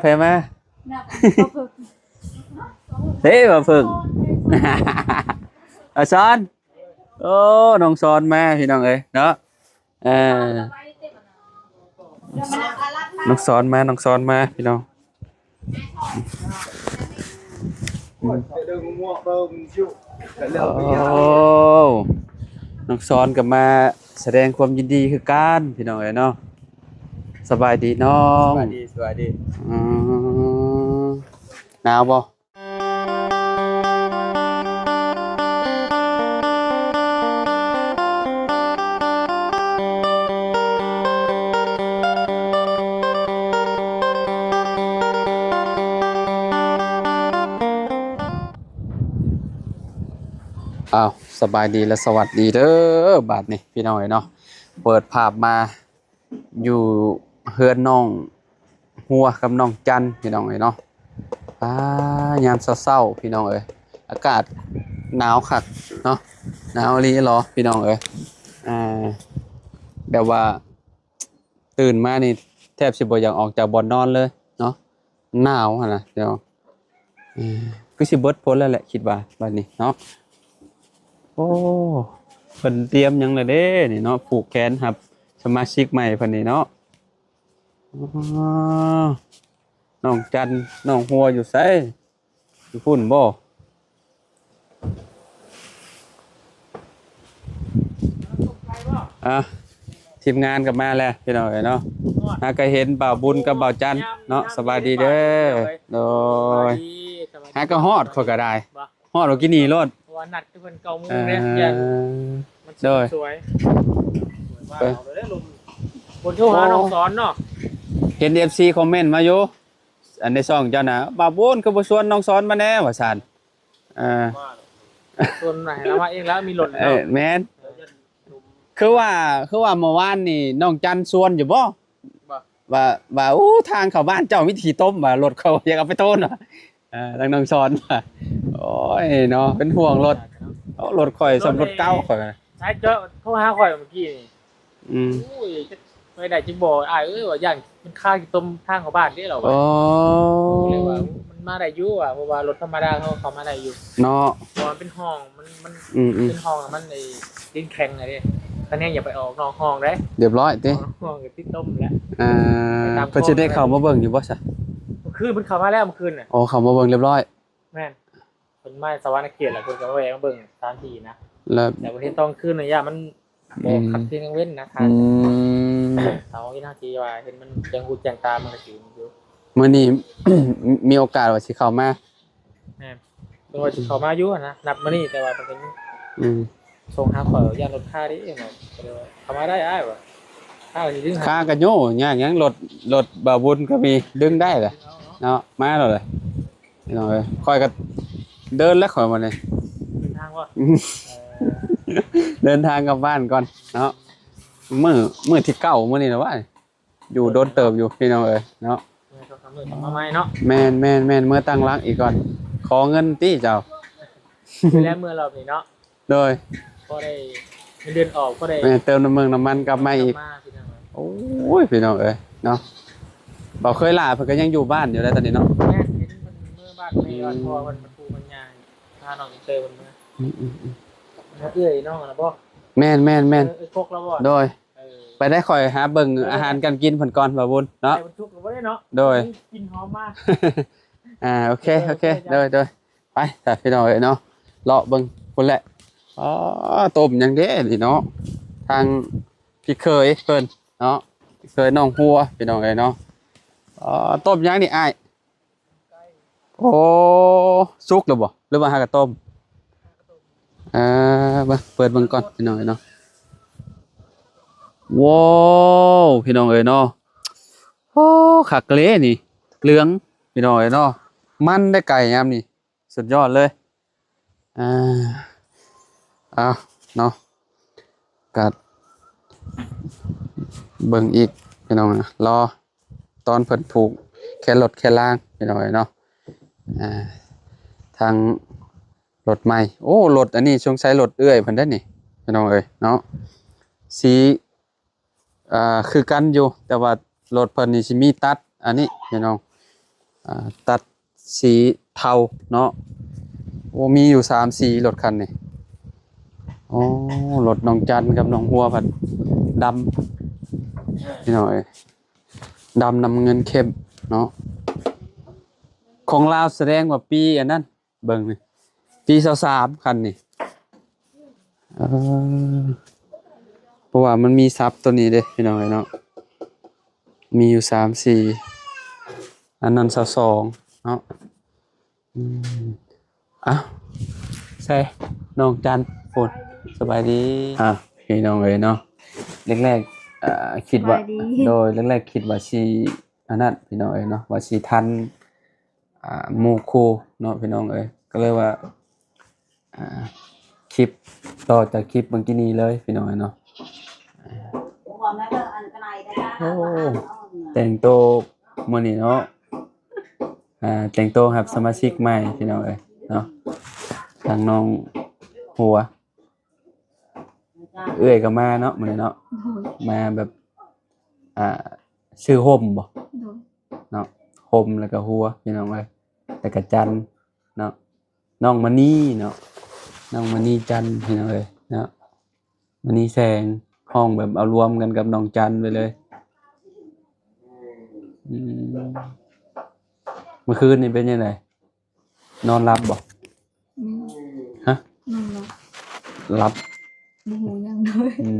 ໃຜມາ? ເດ້ ບ່າວເພິ່ງ ອາຊອນ. ໂອ້ ນ້ອງຊອນມາ ພີ່ນ້ອງເອີຍເນາະ. ເອີ ນ້ອງຊອນມາ ນ້ອງຊອນມາ ພີ່ນ້ອງ. ໂອ້ ນ້ອງຊອນກໍມາສະແດງຄວາມຍິນດີຄືກັນ ພີ່ນ້ອງເອີຍເນາະ. ສະບາຍດີນ້ອງ. ສະບາຍດີ ສະບາຍດີ. ອືມ ໜາວບໍ່? ອ້າວ ສະບາຍດີ ແລະ ສະຫວັດດີເດີ. ບາດນີ້ ພີ່ນ້ອງເອີຍເນາະ ເປີດພາບມາ ຢູ່ເຮືອນນ້ອງຫົວກັບນ້ອງຈັນ ພີ່ນ້ອງເອີຍເນາະ. ອາ ຍາມເຊົ້າໆ ພີ່ນ້ອງເອີຍ ອາກາດໜາວຄັກເນາະ ໜາວອີ່ຫຼີເນາະ ພີ່ນ້ອງເອີຍ. ອາ ແບບວ່າຕື່ນມານີ້ແທບຊິບໍ່ຢາກອອກຈາກບ່ອນນອນເລີຍເນາະ ໜາວຫັ້ນນະ ພີ່ນ້ອງ. ເອີ ຄືຊິເບິດພົ້ນແລ້ວແຫຼະ ຄິດວ່າບັດນີ້ເນາະ. ໂອ້ ເພິ່ນຕຽມຫຍັງລະເດ້ນີ້ເນາະ ຜູກແຂນຮັບສະມາຊິກໃໝ່ເພິ່ນນີ້ເນາະ. ອໍ ນ້ອງຈັນ ນ້ອງຫົວຢູ່ໃສ? ຢູ່ພຸ້ນບໍ່? ອ່ະ ທີມງານກໍມາແລ້ວ ພີ່ນ້ອງເອີຍເນາະ. ຫາກໍເຫັນບ່າວບຸນກັບບ່າວຈັນເນາະ. ສະບາຍດີເດີ. ໂດຍ ຫາກໍຮອດ ຂ້ອຍກໍໄດ້ ຮອດບໍ່ກີ້ນີ້ໂລດ ເພາະວ່ານັດເພິ່ນເກົ້າໂມງເດ້. ເອີ ໂດຍ ເພິ່ນໂທຫານ້ອງສອນເນາະ. ເຫັນເອັຟຊີຄອມເມັນມາຢູ່ ອັນໃນຊ່ອງເຈົ້ານະ ບ່າວບຸນຄືບໍ່ຊວນນ້ອງສອນມາແດ່ວ່າຊັ້ນ. ເອີ ຊວນໃຫ້ລາວມາເອງແລ້ວ ມີລົດແລ້ວ. ເອີ ແມ່ນ ຄືວ່າ ຄືວ່າເມື່ອວານນີ້ນ້ອງຈັນຊວນຢູ່ບໍ່? ວ່າ ວ່າ ໂອ້ ທາງເຂົ້າບ້ານເຈົ້າມີແຕ່ຂີ້ຕົມ ວ່າລົດເຂົາຢາກເອົາໄປໂຕນວ່າ. ເອີ ທາງນ້ອງສອນວ່າ ໂອ້ຍເນາະ ເປັນຫ່ວງລົດ. ໂອ້ ລົດຂ້ອຍສ່ຳລົດເກົ່າຂ້ອຍ. ສາຍເຈາະໂທຫາຂ້ອຍເມື່ອກີ້ນີ້. ອືມ ໂອ້ຍ ໄປໄດ້ຈິບໍ່ອ້າຍເອີຍ ວ່າຢ້ານມັນຄາຂີ້ຕົມທາງເຂົ້າບ້ານເດ້ລາວວ່າ. ອໍ ກໍເລີຍວ່າມັນມາໄດ້ຢູ່ວ່າ ເພາະວ່າລົດທຳມະດາເຮົາເຂົ້າມາໄດ້ຢູ່ເນາະ ເພາະວ່າມັນເປັນຮ່ອງ ມັນ ມັນ ອືມໆ ເປັນຮ່ອງ ມັນໄອ້ດິນແຂງຫັ້ນເດ້. ຄັນແຮງຢ່າໄປອອກນອກຮ່ອງເດ້ ຮຽບຮ້ອຍຕິ ອອກນອກຮ່ອງກໍຕິດຕົມແຫຼະ. ອ່າ ເພິ່ນຊິໄດ້ເຂົ້າມາເບິ່ງຢູ່ບໍ່ຊະ? ມື້ຄືນເພິ່ນເຂົ້າມາແລ້ວ ມື້ຄືນນະ. ອໍ ເຂົ້າມາເບິ່ງຮຽບຮ້ອຍ. ແມ່ນ. ເພິ່ນມາສະຫວັນນະເຂດ ແລ້ວເພິ່ນກໍມາແວ່ມາເບິ່ງສະຖານທີ່ນະ ແລ້ວ ແຕ່ວ່າເຫັນຕອນຄືນນີ້ຢ້ານມັນບໍ່ ອືມ ຄັກຄືກາງເວັນນະ. ອືມ ເຮົາເຫັນເຮົາຊິວ່າເຫັນມັນແຈ້ງຫູແຈ້ງຕາ ມັນກໍຊິຢູ່. ມື້ນີ້ມີໂອກາດວ່າຊິເຂົ້າມາ. ແມ່ນ ເພິ່ນວ່າຊິເຂົ້າມາຢູ່ຫັ້ນນະ ນັດມື້ນີ້ ແຕ່ວ່າເພິ່ນກໍ ອືມ ສົ່ງຫາຂ້ອຍ ຢ້ານລົດຄາເດ້ເນາະ ກໍເລີຍວ່າເຂົ້າມາໄດ້ອ້າຍວ່າ ຄາກໍຊິດຶງໃຫ້ ຄາກໍໂຍ ຍາກຫຍັງ ລົດ ລົດບ່າວບຸນກໍມີ ດຶງໄດ້ລະ ເອົາເນາະ ເນາະ ມາໂລດລະ. ພີ່ນ້ອງເອີຍ ຂ້ອຍກໍເດີນແລ້ວຂ້ອຍບັດນີ້ ເດີນທາງບໍ່? ເອີ ເດີນທາງກັບບ້ານກ່ອນເນາະ. ມື້ ມື້ທີເກົ້າມື້ນີ້ລະວະ ຢູ່ດົນເຕີບຢູ່ ພີ່ນ້ອງເອີຍເນາະ. ເອີ ສອງສາມມື້ກໍມາໃໝ່ເນາະ. ແມ່ນໆໆ ເມືອຕັ້ງຫຼັກອີກກ່ອນ ຂໍເງິນຕິເຈົ້າ ແລ້ວເມືອລອບນີ້ເນາະ. ໂດຍ ພໍໄດ້ເງິນເດືອນອອກ ພໍໄດ້ ແມ່ນ ເຕີມນ້ຳເມືອງນ້ຳມັນກັບມາອີກ ກັບມາ ພີ່ນ້ອງເອີຍ. ໂອ້ຍ ພີ່ນ້ອງເອີຍເນາະ ບໍ່ເຄີຍຫຼ້າ ເພິ່ນກໍຍັງຢູ່ບ້ານຢູ່ໄດ໋ຕອນນີ້ເນາະ. ແມ່ນ ເຫັນເພິ່ນເມືອບ້ານແມ່ ອືມ ເພາະວ່າເພິ່ນໄປປູກມັນຍາງ ພານ້ອງອິນເຕີເພິ່ນເມືອ. ອືມໆໆ ເອື້ອຍນ້ອງນະບໍ່? ແມ່ນໆໆ ເອີ ເອື້ອຍກົກລະບໍ່? ໂດຍ ເອີ ໄປໄດ້ ຂ້ອຍຫາເບິ່ງ ເອີ ອາຫານການກິນເພິ່ນກ່ອນ ບ່າວບຸນເນາະ. ໄປບັນທຸກລະບໍ່ໄດ້ເນາະ. ໂດຍ ກິນຫອມມາ. ອ່າ ໂອເຄ ໂອເຄ ໂອເຄ ໂດຍ ໂດຍ ໄປ ຖ້າພີ່ນ້ອງເອີຍເນາະ ເລາະເບິ່ງພຸ້ນແຫຼະ. ອໍ ຕົ້ມຫຍັງເດ້ນີ້ເນາະ ທາງພີ່ເຂີຍເພິ່ນເນາະ ພີ່ເຂີຍນ້ອງຫົວ ພີ່ນ້ອງເອີຍເນາະ. ອໍ ຕົ້ມຫຍັງນີ້ອ້າຍ? ໂອ້ ສຸກແລ້ວບໍ່ ຫຼືວ່າຫາກະຕົ້ມ? ອ່າ ມາເປີດເບິ່ງກ່ອນ ພີ່ນ້ອງເອີຍເນາະ. ວ້າວ ພີ່ນ້ອງເອີຍເນາະ ໂອ້ ຄັກເລີນີ້ ເຫຼືອງ ພີ່ນ້ອງເອີຍເນາະ ມັນໄດ້ໄກ່ຍາມນີ້ ສຸດຍອດເລີຍ. ອ່າ ເອົາເນາະ ກະເບິ່ງອີກ ພີ່ນ້ອງ ລໍຕອນເພິ່ນຜູກແຄນລົດແຄນລາງ ພີ່ນ້ອງເອີຍເນາະ. ອ່າ ທາງລົດໃໝ່ ໂອ້ ລົດອັນນີ້ສົງໄສລົດເອື້ອຍເພິ່ນເດ້ນີ້ ພີ່ນ້ອງເອີຍເນາະ. ສີ ອ່າ ຄືກັນຢູ່ ແຕ່ວ່າລົດເພິ່ນນີ້ຊິມີຕັດອັນນີ້ ພີ່ນ້ອງ ອ່າ ຕັດສີເທົາເນາະ. ໂອ້ ມີຢູ່ສາມສີລົດຄັນນີ້. ໂອ້ ລົດນ້ອງຈັນກັບນ້ອງຫົວພັດດຳ ພີ່ນ້ອງເອີຍ, ດຳນ້ຳເງິນເຂັ້ມເນາະ. ຂອງລາວສະແດງວ່າປີອັນນັ້ນ ເບິ່ງນີ້ ປີຊາວສາມ ຄັນນີ້. ເອີ ເພາະວ່າມັນມີສັບໂຕນີ້ເດ້ ພີ່ນ້ອງເອີຍເນາະ, ມີຢູ່ສາມສີ, ອັນນັ້ນຊາວສອງເນາະ. ອືມ ເອົ້າ ໃສ່ນ້ອງຈັນພຸ້ນ. ສະບາຍດີ. ອ່າ ພີ່ນ້ອງເອີຍເນາະ, ແລກໆ ອ່າ ຄິດວ່າ ສະບາຍດີ ໂດຍ ແລກໆ ຄິດວ່າຊິອັນນັ້ນ ພີ່ນ້ອງເອີຍເນາະ, ວ່າຊິທັນ ອ່າ ໝູ່ຄູ່ເນາະ ພີ່ນ້ອງເອີຍ. ກໍເລີຍວ່າ ອ່າ ຄລິບຕໍ່ຈາກຄລິບເມື່ອກີ້ນີ້ເລີຍ ພີ່ນ້ອງເອີຍເນາະ. ໂອ້ ແຕ່ງໂຕມື້ນີ້ເນາະ, ອ່າ ແຕ່ງໂຕຮັບສະມາຊິກໃໝ່ ພີ່ນ້ອງເອີຍເນາະ. ທາງນ້ອງຫົວ ເອື້ອຍກໍມາເນາະມື້ນີ້ເນາະ, ໂດຍ ມາແບບ ອ່າ ຊື່ຮົ່ມບໍ່? ໂດຍ ເນາະ, ຮົ່ມ ແລ້ວກໍຫົວ ພີ່ນ້ອງເອີຍ, ແລ້ວກໍຈັນເນາະ, ນ້ອງມະນີເນາະ, ນ້ອງມະນີຈັນ ພີ່ນ້ອງເອີຍເນາະ, ມະນີແສງ. ຮ້ອງແບບເອົາລວມກັນກັບນ້ອງຈັນໄປເລີຍ. ອືມ ເມື່ອຄືນນີ້ເປັນຈັ່ງໃດ? ນອນຫຼັບບໍ່? ອືມ ຮະ? ນອນຫຼັບ. ຫຼັບ ບໍ່ຮູ້ຫຍັງເລີຍ. ອື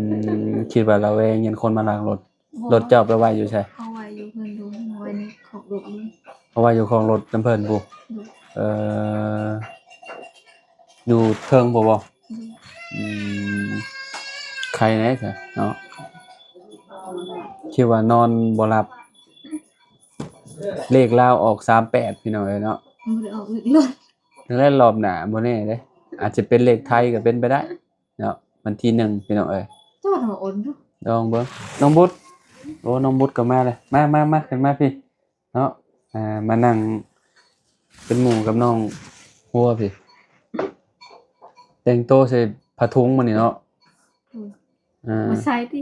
ມ ຄິດວ່າລະແວງ ຢ້ານຄົນມາລັກລົດ. ບໍ່ ລົດເຈົ້າໄປໄວ້ຢູ່ໃສ? ເອົາໄວ້ຢູ່ເຮືອນລຸງ, ໄວ້ໃນຄອກລົດ. ເອົາໄວ້ຢູ່ຄອກລົດນຳເພິ່ນພຸ້ນ. ໂດຍ ເອີ ຢູ່ເທິງພຸ້ນບໍ່? ໂດຍ ອືມ ໄຄແດ່ຊະເນາະ, ຄິດວ່ານອນບໍ່ຫຼັບ. ເລກລາວອອກສາມແປດ ພີ່ນ້ອງເອີຍເນາະ, ບໍ່ໄດ້ອອກເລກລົດ. ແລ້ວລອບໜ້າບໍ່ແນ່ເດ້, ອາດຈະເປັນເລກໄທກໍເປັນໄປໄດ້ເນາະ, ວັນທີໜຶ່ງ ພີ່ນ້ອງເອີຍ. ເຈົ້າວ່າເອົາອົນດູ ລອງເບິ່ງ. ນ້ອງບຸດ, ໂອ້ ນ້ອງບຸດກໍມາແລ້ວ. ມາ ມາ ມາ ຂຶ້ນມາພີ້ເນາະ, ອ່າ ມານັ່ງເປັນໝູ່ກັບນ້ອງຫົວພີ້. ແຕ່ງໂຕໃສ່ຜ້າຖົງມື້ນີ້ເນາະ. ອືມ ອ່າ ບໍ່ໃສ່ຕິ?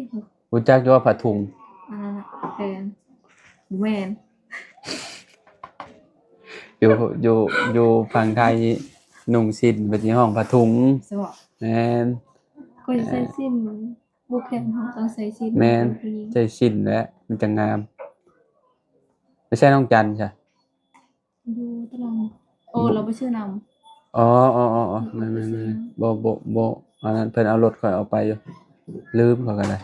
ຮູ້ຈັກຢູ່ວ່າຜ້າຖົງ? ອັນນັ້ນນະ ແພງ. ບໍ່ແມ່ນ. ຢູ່ ຢູ່ ຢູ່ຝັ່ງໄທນຸ່ງສິ້ນ ເພິ່ນຊິຮ້ອງຜ້າຖົງ. ແມ່ນ. ຂ້ອຍໃສ່ສິ້ນ ບໍ່ແຂນເຮົາຕ້ອງໃສ່ສິ້ນ. ແມ່ນ. ໃສ່ສິ້ນແຫຼະ ມັນຈັ່ງງາມ. ໄປໃສ່ນ້ອງຈັນຊະ? ຢູ່ຕະຫຼາດ. ໂອ້ ລາວໄປຊື້ນ້ຳ. ອໍ ອໍ ແມ່ນໆໆ. ບໍ່ ບໍ່ ບໍ່ ອັນນັ້ນເພິ່ນເອົາລົດຂ້ອຍອອກໄປຢູ່. ລືມຂ້ອຍກໍໄດ້.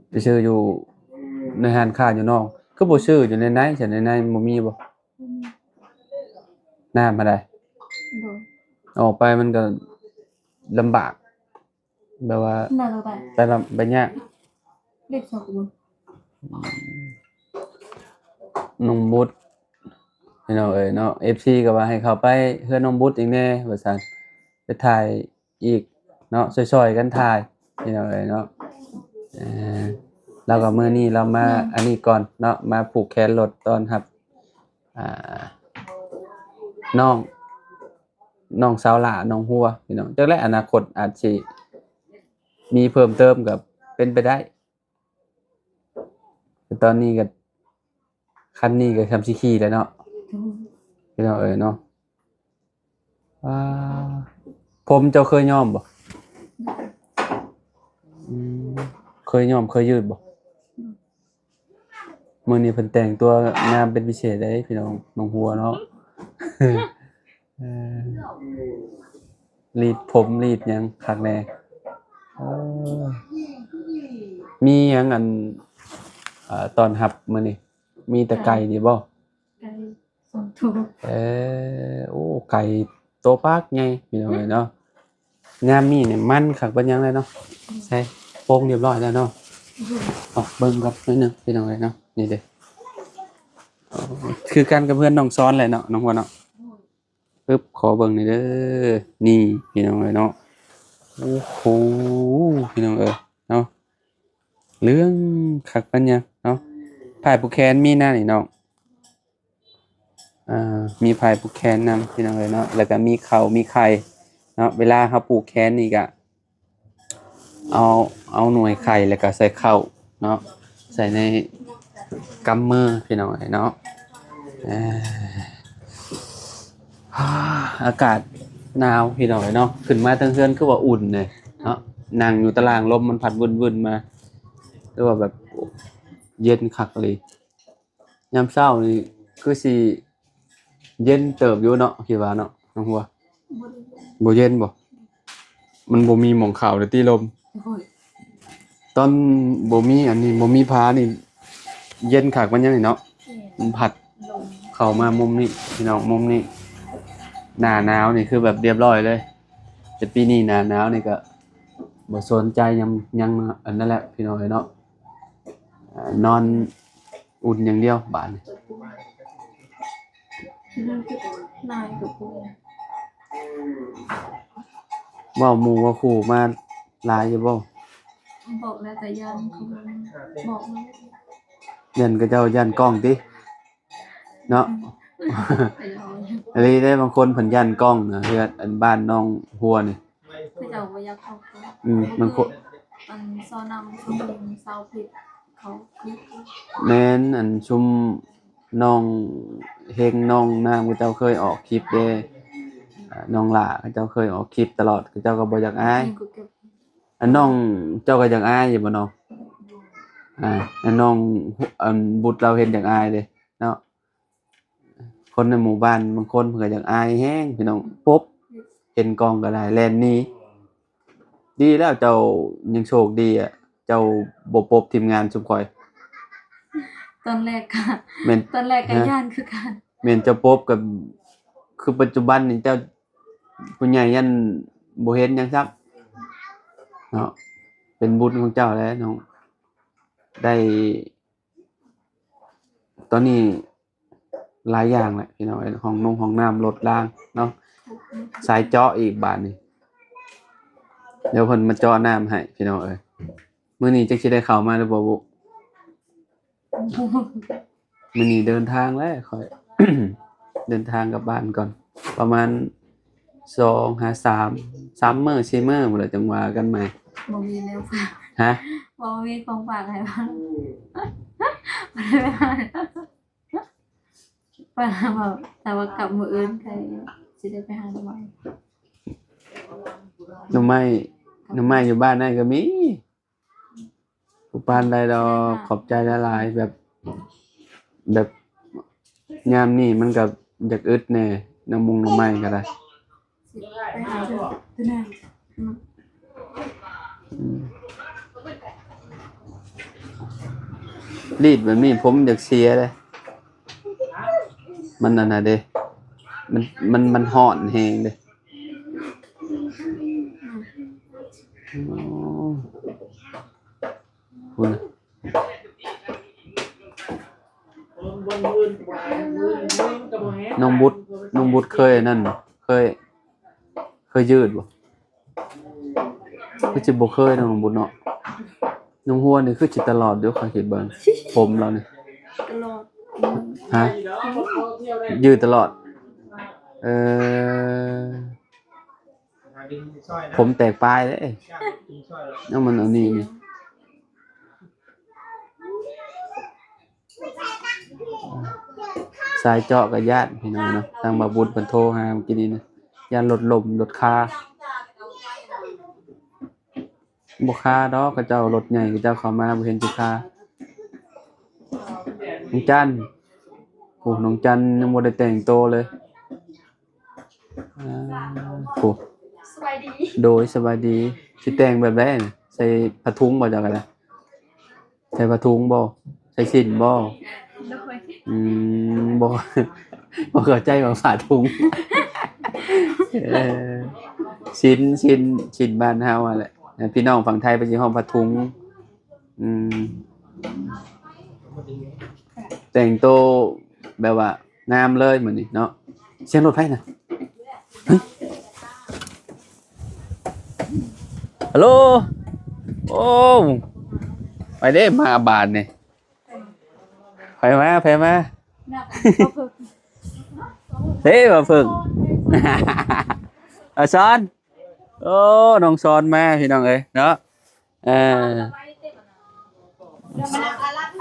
ໄປຊື້ຢູ່ໃນຮ້ານຄ້າຢູ່ນອກ. ຄືບໍ່ຊື້ຢູ່ໃນໃນ? ໃນໃນບໍ່ມີບໍ່? ບໍ່ມີ. ນ້ຳຫັ້ນໃດ? ໂດຍ. ອອກໄປມັນກໍລຳບາກ. ແບບວ່າໄປລຳ ໄປຍາກ. ເລກສອງ ນ້ອງບຸດ ພີ່ນ້ອງເອີຍເນາະ, ເອັຟຊີກໍວ່າໃຫ້ເຂົ້າໄປເຮືອນນ້ອງບຸດອີກແດ່ວ່າຊັ້ນ, ໄປຖ່າຍອີກເນາະ, ຊ່ອຍໆກັນຖ່າຍ ພີ່ນ້ອງເອີຍເນາະ. ເອີ ແລ້ວກໍມື້ນີ້ລາວມາອັນນີ້ກ່ອນເນາະ, ມາຜູກແຂນລົດຕ້ອນຮັບ ອ່າ ນ້ອງ ນ້ອງສາວຫຼ້າ ນ້ອງຫົວ ພີ່ນ້ອງ. ຈັກແຫຼະ ອະນາຄົດອາດຊິມີເພີ່ມເຕີມກໍເປັນໄປໄດ້, ແຕ່ຕອນນີ້ກໍ ຄັນນີ້ກໍຊ່ຳຊິຂີ່ແລ້ວເນາະ ໂດຍ ພີ່ນ້ອງເອີຍເນາະ. ອ່າ ຜົມເຈົ້າເຄີຍຍ້ອມບໍ່? ອືມ ເຄີຍຍ້ອມ ເຄີຍຍືດບໍ່? ອືມ ມື້ນີ້ເພິ່ນແຕ່ງຕົວງາມເປັນພິເສດເດ້ພີ່ນ້ອງ, ນ້ອງຫົວເນາະ. ເອີ ລີດຜົມລີດຫຍັງຄັກແນ່. ເອີ ມີຫຍັງອັນ ເອີ ຕ້ອນຮັບມື້ນີ້? ມີແຕ່ໄກ່ນີ້ບໍ່? ໄກ່ສອງໂຕ. ເອີ ໂອ້ ໄກ່ໂຕປາກໃຫຍ່ ພີ່ນ້ອງເອີຍເນາະ. ຍາມນີ້ນີ້ມັນຄັກປານຫຍັງແລ້ວເນາະ. ອືມ ໃສ່ໂປ່ງຮຽບຮ້ອຍແລ້ວເນາະ. ອືມ ອອກເບິ່ງກ່ອນໜ້ອຍໜຶ່ງ ພີ່ນ້ອງເອີຍເນາະ. ນີ້ເດ້ ຄືກັນກັບເຮືອນນ້ອງຊອນແຫຼະເນາະ ນ້ອງຫົວເນາະ. ອືມ ປຶບ ຂໍເບິ່ງໜ່ອຍເດີ. ນີ້ ພີ່ນ້ອງເອີຍເນາະ. ໂອ້ໂຫ ພີ່ນ້ອງເອີຍເນາະ, ເລື່ອງຄັກປານຫຍັງເນາະ. ຜ້າຜູກແຂນມີນະນີ້ນ້ອງ. ອ່າ ມີຜ້າຜູກແຂນນຳ ພີ່ນ້ອງເອີຍເນາະ, ແລ້ວກໍມີເຂົ້າມີໄຂ່ເນາະ. ເວລາເຮົາຜູກແຂນນີ້ກໍ ເອົາ ເອົາໜ່ວຍໄຂ່ ແລ້ວກໍໃສ່ເຂົ້າເນາະ, ໃສ່ໃນກຳມື ພີ່ນ້ອງເອີຍເນາະ. ເອີ ອາກາດໜາວພີ່ນ້ອງເອີຍເນາະ, ຂຶ້ນມາເທິງເຮືອນຄືວ່າອຸ່ນເດເນາະ, ນັ່ງຢູ່ຕາລ່າງ ລົມມັນພັດວຶ່ນໆມາ ແຕ່ວ່າແບບເຢັນຄັກອີ່ຫຼີ. ຍາມເຊົ້ານີ້ຄືຊິເຢັນເຕີບຢູ່ເນາະ ຄິດວ່າເນາະ ນ້ອງຫົວ? ບໍ່ເຢັນບໍ່? ມັນບໍ່ມີໝ່ອງເຂົ້າເລີຍຕິລົມ. ໂອ້ຍ ຕອນບໍ່ມີອັນນີ້ ບໍ່ມີຜ້ານີ້ ເຢັນຄັກປານຫຍັງນີ້ເນາະ. ແມ່ນ ມັນພັດ ລົມ ເຂົ້າມາມຸມນີ້ພີ່ນ້ອງ, ມຸມນີ້ ໜ້າໜາວນີ້ຄືແບບລຽບຮ້ອຍເລີຍ, ແຕ່ປີນີ້ໜ້າໜາວນີ້ກໍບໍ່ສົນໃຈຫຍັງ ຫຍັງອັນນັ້ນແຫຼະພີ່ນ້ອງເອີຍເນາະ. ອ່າ ນອນອຸ່ນຢ່າງດຽວບາດນີ້. ເວົ້າໝູ່ເວົ້າຄູ່ມາຫຼາຍຢູ່ບໍ່? ບອກແລ້ວ ແຕ່ຢ້ານເຂົາບໍ່ບອກມາ. ຢ້ານເຂົາເຈົ້າຢ້ານກ້ອງຕິເນາະ? ອືມ ອີ່ຫຼີເດ້, ບາງຄົນເພິ່ນຢ້ານກ້ອງນະ, ເຮືອນ ອັນ ບ້ານນ້ອງຫົວນີ້ ເຂົາເຈົ້າບໍ່ຢາກເຂົ້າໃກ້. ອືມ ບາງຄົນ ອັນຊອນນຳຊຸມຊາວພິດເຂົາ ແມ່ນ ອັນຊຸມນ້ອງເຮັງ ນ້ອງນ້ຳ ເຂົາເຈົ້າເຄີຍອອກຄລິບເດ້, ອ່າ ນ້ອງຫຼ້າ ເຂົາເຈົ້າເຄີຍອອກຄລິບຕະຫຼອດ, ເຂົາເຈົ້າກໍບໍ່ຢາກອາຍ. ອັນນ້ອງເຈົ້າກໍຢາກອາຍຢູ່ບໍ່ນ້ອງ? ອ່າ ອັນນ້ອງ ອັນບຸດລາວເຫັນຢາກອາຍເດ້ເນາະ. ຄົນໃນໝູ່ບ້ານບາງຄົນເພິ່ນກໍຢາກອາຍແຮງພີ່ນ້ອງ, ປົບເຫັນກ້ອງກໍໄດ້ແລ່ນໜີ. ດີແລ້ວເຈົ້າຍັງໂຊກດີອະ ເຈົ້າບໍ່ປົບທີມງານຊຸມຂ້ອຍ. ຕອນແລກກະ ແມ່ນ ຕອນແລກກະ ຮະ ຢ້ານຄືກັນ. ແມ່ນເຈົ້າປົບກໍຄືປັດຈຸບັນນີ້ເຈົ້າ ຜູ້ໃຫຍ່ຢ້ານບໍ່ເຫັນຫຍັງຊ້ຳເນາະ. ເປັນບຸນຂອງເຈົ້າແຫຼະນ້ອງ ໄດ້ ຕອນນີ້ ຫຼາຍຢ່າງແຫຼະພີ່ນ້ອງເອີຍ, ຫ້ອງນົງຫ້ອງນ້ຳ ລົດລາງເນາະ, ສາຍເຈາະອີກບາດນີ້. ດຽວເພິ່ນມາເຈາະນ້ຳໃຫ້ພີ່ນ້ອງເອີຍ. ມື້ນີ້ຈັກຊິໄດ້ເຂົ້າມາຫຼືບໍ່ບຸ? ມື້ນີ້ເດີນທາງແລ້ວຂ້ອຍ ເດີນທາງກັບບ້ານກ່ອນ ປະມານ ສອງຫາສາມ ສາມມື້ ສີ່ມື້ພຸ້ນແຫຼະ ຈັ່ງວ່າກັນໃໝ່. ບໍ່ມີແນວຝາກ. ຮະ? ບໍ່ມີຂອງຝາກໃຫ້ເບິ່ງ ບໍ່ໄດ້ໄປຫາ. ວ່າ ຖ້າວ່າກັບມື້ອື່ນກໍຊິໄດ້ໄປຫາໜໍ່ໄມ້. ໜໍ່ໄມ້ ໜໍ່ໄມ້ຢູ່ບ້ານນັ້ນກໍມີ. ບໍ່ປານໃດດອກ ຂອບໃຈຫຼາຍໆ. ແບບ ແບບຍາມນີ້ມັນກໍຢາກອຶດແດ່ ໜໍ່ມົງໜໍ່ໄມ້ກໍໄດ້. ໄປຫາເທື່ອ ເທື່ອໜ້າ. ອືມ ລີດແບບນີ້ຜົມຢາກເສຍເດ້. ມັນອັນນັ້ນເດ້ ມັນ ມັນ ມັນຮ້ອນແຮງເດ້. ໂອ້ ພຸ້ນນະ. ນ້ອງບຸດ ນ້ອງບຸດເຄີຍນັ້ນບໍ່? ເຄີຍ ເຄີຍຢືດບໍ່? ຄືຊິບໍ່ເຄີຍເນາະ ນ້ອງບຸດເນາະ. ນ້ອງຫົວນີ້ຄືຊິຕະຫຼອດຢູ່ ຂ້ອຍຄິດເບິ່ງ ຜົມລາວນີ້. ຕະຫຼອດ. ຮະ? ຢືດຕະຫຼອດ. ເອີ ຜົມແຕກປາຍເດ້. ເອົາມັນອັນນີ້ນີ້ ສາຍເຈາະກໍຢ້ານພີ່ນ້ອງເນາະ. ທາງບ່າວບຸດເພິ່ນໂທຫາມື້ກີ້ນີ້ນະ ຢ້ານລົດລົ້ມລົດຄາ. ບໍ່ຄາດອກ ເຂົາເຈົ້າລົດໃຫຍ່ ເຂົາເຈົ້າເຂົ້າມາ ບໍ່ເຫັນຊິຄາ. ນ້ອງຈັນ ໂອ້ ນ້ອງຈັນຍັງບໍ່ໄດ້ແຕ່ງໂຕເລີຍ. ອ່າ ໂອ້ ສະບາຍດີ. ໂດຍ ສະບາຍດີ. ຊິແຕ່ງແບບໃດ? ໃສ່ຜ້າຖົງບໍ່ເຈົ້າກໍໄດ້? ໃສ່ຜ້າຖົງບໍ່? ໃສ່ສິ້ນບໍ່? ໂດຍ. ອືມ ບໍ່ ບໍ່ເຂົ້າໃຈວ່າຜ້າຖົງ. ເອີ ສິ້ນ ສິ້ນ ສິ້ນບ້ານເຮົາຫັ້ນແຫຼະ. ພີ່ນ້ອງຝັ່ງໄທເພິ່ນຊິຮ້ອງຜ້າຖົງ. ອືມ ແຕ່ງໂຕແບບວ່າງາມເລີຍມື້ນີ້ເນາະ. ສຽງລົດໃຜນະ? ເຮີ້ຍ ຮັລໂຫຼ. ໂອ້ ໄປເດ້ມາບາດນີ້. ໃຜມາ ໃຜມາ? ເດ້ ບ່າວເຜິ້ງ ອາສອນ. ໂອ້ ນ້ອງສອນມາພີ່ນ້ອງເອີຍເນາະ. ເອີ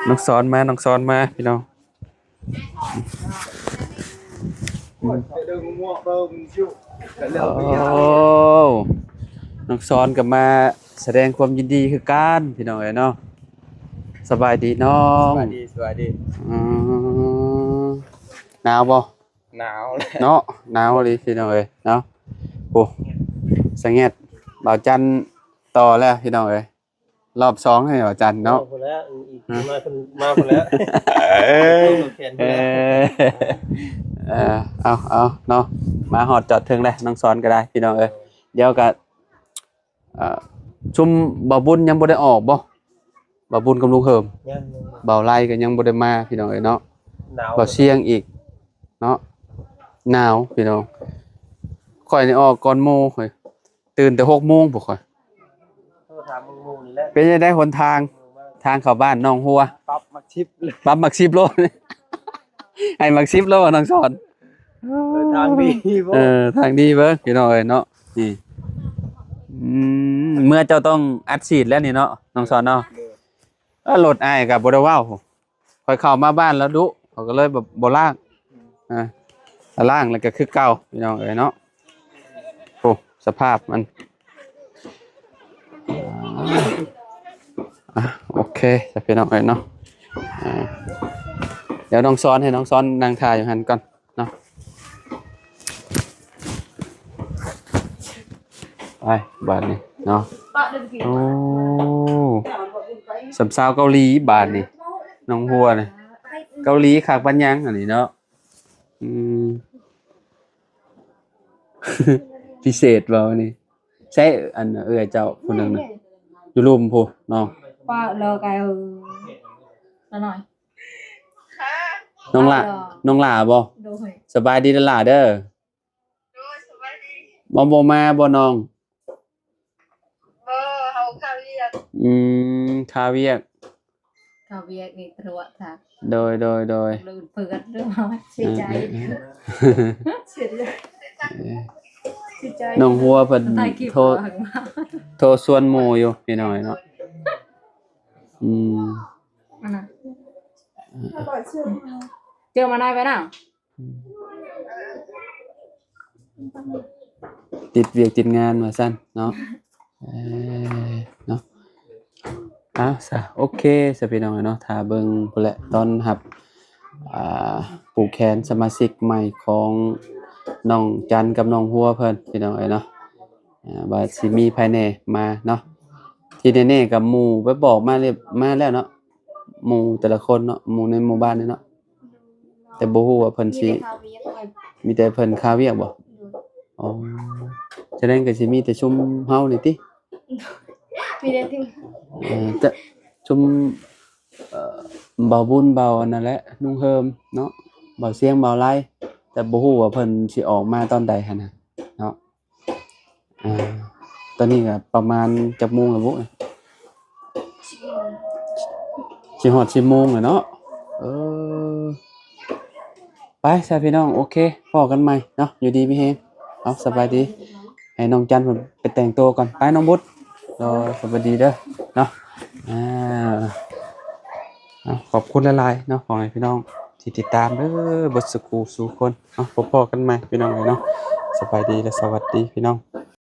ນ້ອງສອນມາ ນ້ອງສອນມາພີ່ນ້ອງ. ໂອ້ ນ້ອງສອນກໍມາສະແດງຄວາມຍິນດີຄືກັນ ພີ່ນ້ອງເອີຍເນາະ. ສະບາຍດີນ້ອງ. ສະບາຍດີ ສະບາຍດີ. ອືມ ໜາວບໍ່? ໜາວແຫຼະເນາະ ໜາວອີ່ຫຼີພີ່ນ້ອງເອີຍເນາະ. ໂອ້ ສະແງດ ບ່າວຈັນຕໍ່ແລ້ວພີ່ນ້ອງເອີຍ ຮອບສອງໃຫ້ບ່າວຈັນເນາະ. ເອົາພຸ້ນແຫຼະ ອີກ ຮະ ມາພຸ້ນ ມາພຸ້ນແຫຼະ. ເອີ ເອີ ເອີ ເອົາ ເອົາເນາະ ມາຮອດຈອດເຖິງແລ້ວ ນ້ອງສອນກໍໄດ້ພີ່ນ້ອງເອີຍ. ດຽວກໍ ອ່າ ຊຸມບ່າວບຸນຍັງບໍ່ໄດ້ອອກບໍ່? ບ່າວບຸນກັບລຸງເຮີມ ຍັງ ຍັງ ບ່າວໄລກໍຍັງບໍ່ໄດ້ມາພີ່ນ້ອງເອີຍເນາະ. ໜາວ ບ່າວຊຽງອີກເນາະ ໜາວພີ່ນ້ອງ. ຂ້ອຍນີ້ອອກກ່ອນໝູ່ ຂ້ອຍຕື່ນແຕ່ຫົກໂມງພຸ້ນຂ້ອຍ. ໂທຖາມໝູ່ນີ້ແຫຼະ ເປັນຈັ່ງໃດຫົນທາງ ທາງເຂົ້າບ້ານໜອງຫົວ? ປັບໝາກສິບ ປັບໝາກສິບໂລດ. ໃຫ້ໝາກສິບໂລ ນ້ອງສອນ. ເອີ ທາງດີບໍ່? ເອີ ທາງດີເບິ່ງພີ່ນ້ອງເອີຍເນາະ. ນີ້ ອືມ ເມື່ອເຈົ້າຕ້ອງອັດສີດແລ້ວນີ້ເນາະ ນ້ອງສອນເນາະ. ເອີ ລົດອ້າຍກໍບໍ່ໄດ້ເວົ້າ ຂ້ອຍເຂົ້າມາບ້ານແລ້ວດຸ ຂ້ອຍກໍເລີຍແບບບໍ່ລ້າງ ອ່າ ລ້າງແລ້ວກໍຄືເກົ່າພີ່ນ້ອງເອີຍເນາະ. ໂອ້ ສະພາບມັນ ອ່າ ໂອເຄ ຊະພີ່ນ້ອງເອີຍເນາະ. ອ່າ ດຽວນ້ອງສອນ ໃຫ້ນ້ອງສອນນັ່ງຖ້າຢູ່ຫັ້ນກ່ອນເນາະ. ໄປບາດນີ້ເນາະ. ໂອ້ ສ່ຳສາວເກົາຫຼີບາດນີ້ ນ້ອງຫົວນະ ເກົາຫຼີຄັກປານຫຍັງອັນນີ້ເນາະ. ອືມ ພິເສດບໍ່ນີ້? ໃຊ້ອັນເອື້ອຍເຈົ້າຜູ້ໜຶ່ງນະ ຢູ່ລຸ່ມພຸ້ນນ້ອງ. ປ້າເລີກໄກເອີ ນ້ອຍ ນ້ອງຫຼ້າ ນ້ອງຫຼ້າບໍ່? ໂດຍ ສະບາຍດີເດີຫຼ້າເດີ. ໂດຍ ສະບາຍດີ. ບໍ່ ບໍ່ມາບໍ່ນ້ອງ? ບໍ່ ເຮົາຄາວຽກ. ອືມ ຄາວຽກ ຄາວຽກນີ້ຕົວະທັກ. ໂດຍ ໂດຍ ໂດຍ. ເລື່ອງເພື່ອນເລື່ອງເຮົາເສຍໃຈ ເອີ ເສຍໃຈ ເອີ ເສຍໃຈ. ນ້ອງຫົວເພິ່ນໂທ ໂທຊວນໝູ່ຢູ່ພີ່ນ້ອງເນາະ. ອືມ ອັນນັ້ນ ເຈີມາໜ້ອຍໄປນະ. ອືມ ຕິດວຽກຕິດງານວ່າຊັ້ນເນາະ. ເອີ ເນາະ ເອົາຊະ ໂອເຄຊະພີ່ນ້ອງເນາະ. ຖ້າເບິ່ງພຸ້ນແຫຼະ ຕ້ອນຮັບ ອ່າ ຜູກແຂນສະມາຊິກໃໝ່ຂອງນ້ອງຈັນກັບນ້ອງຫົວເພິ່ນ ພີ່ນ້ອງເອີຍເນາະ. ອ່າ ວ່າຊິມີໃຜແດ່ມາເນາະ. ທີ່ແນ່ໆກໍໝູ່ໄປບອກມາລຽບ ມາແລ້ວເນາະ ໝູ່ແຕ່ລະຄົນເນາະ ໝູ່ໃນໝູ່ບ້ານນີ້ເນາະ. ແຕ່ບໍ່ຮູ້ວ່າເພິ່ນຊິ ມີແຕ່ຄາວຽກ ມີແຕ່ເພິ່ນຄາວຽກບໍ່? ໂດຍ. ອໍ ສະແດງກໍຊິມີແຕ່ຊຸມເຮົານີ້ຕິ? ມີແຕ່ ເອີ ແຕ່ຊຸມ ເອີ ບ່າວບຸນ ບ່າວອັນນັ້ນແຫຼະ ລຸງເຮີມເນາະ ບ່າວຊຽງ ບ່າວໄລ ແຕ່ບໍ່ຮູ້ວ່າເພິ່ນຊິອອກມາຕອນໃດຫັ້ນນະເນາະ. ອ່າ ຕອນນີ້ກໍປະມານຈັກໂມງແລ້ວບຸ? ຊິຮອດສິບໂມງແລ້ວເນາະ. ເອີ ໄປຊະພີ່ນ້ອງ ໂອເຄ ພໍ້ກັນໃໝ່ເນາະ ຢູ່ດີມີແຮງ. ເອົາ ສະບາຍດີ ໃຫ້ນ້ອງຈັນເພິ່ນໄປແຕ່ງຕົວກ່ອນ ໄປນ້ອງບຸດ. ໂດຍ ສະບາຍດີເດີເນາະ. ອ່າ ເອົາ ຂອບຄຸນຫຼາຍໆເນາະ ຂໍໃຫ້ພີ່ນ້ອງທີ່ຕິດຕາມເດີ ເບິດສູ່ຜູ້ສູ່ຄົນເນາະ. ພໍ້ກັນໃໝ່ພີ່ນ້ອງເອີຍເນາະ ສະບາຍດີ ແລະ ສະຫວັດດີພີ່ນ້ອງ.